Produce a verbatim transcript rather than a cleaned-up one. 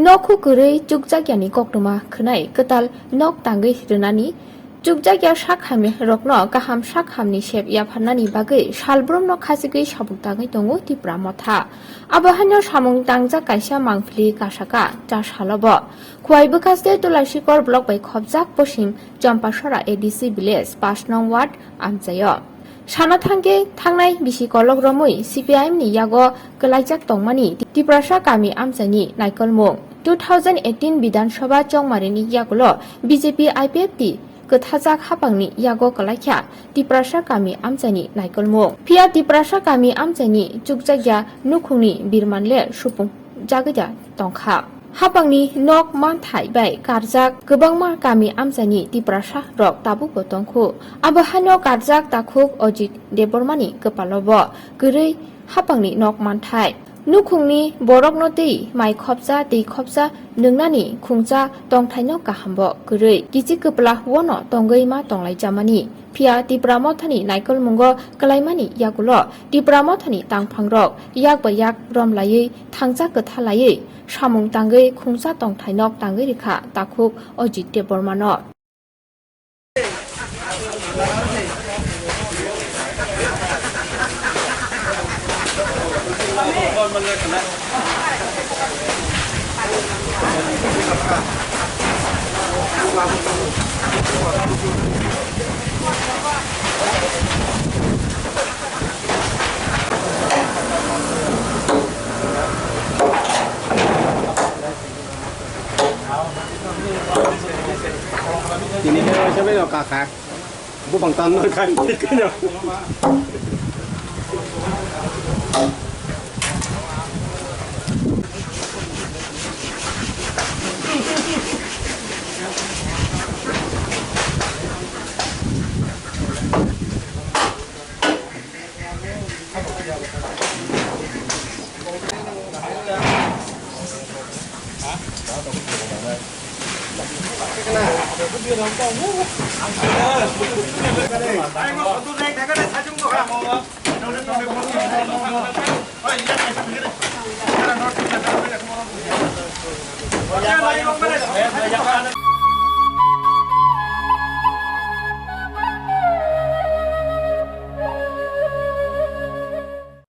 Nokhu kwrwi chukjakyani koktwma khwnai kwtal nok tangwi rwnani, chukjakya sak hamya rokno kaham sak hamni sep yapharnani bagwi salbrumno khachigwi sabuk tangwi tongo Tipra Motha. Abo haino samung tangjak kaisa mangpili kasaka cha salobo. Khowai bwkhaste Tulasikor block bai khopjak posim Champasora A D C village pas nong ward amchaio. Sana thangkhe thangnai bisi kolok romwi C P I M ni yago kwlaijak tongmani Tiprasa kami amchaini naikolmung. Two thousand eighteen Bidhan Sabha chongmarini yagulo B J P I P F T kwthajak hapangni yago kwlaikha Tiprasa kami amchaini naikolmung. Phiya Tiprasa kami amchaini chukjakya nukhungni birmanle supung jagwi da tongkha. Hapangni nok manthai bai karjak kwbangma kami amchaini Tiprasa rok tabukbo tongkhu. Abo haino karjak takhuk Ajit Debbarmani kwpalobo kwrwi hapangni nok manthai. Nukhungni borokno tei mai khopsa, tei khopsa nwngnani khungsa tongthaino kahambo kwrwi kichi kwpla huono tongwi ma tonglaijamani. Phiya Tipra Mothani naikolmungo kwlaimani yagulo Tipra Mothani tangphangrok yak bai yak romlaiwi thangsa kwthalaiwi samung tangwi khungsa tongthainok tangwi rikha takhuk Ajit Debbarmano. Tini khe waisa bai rw kaka. Bupang tan no khan.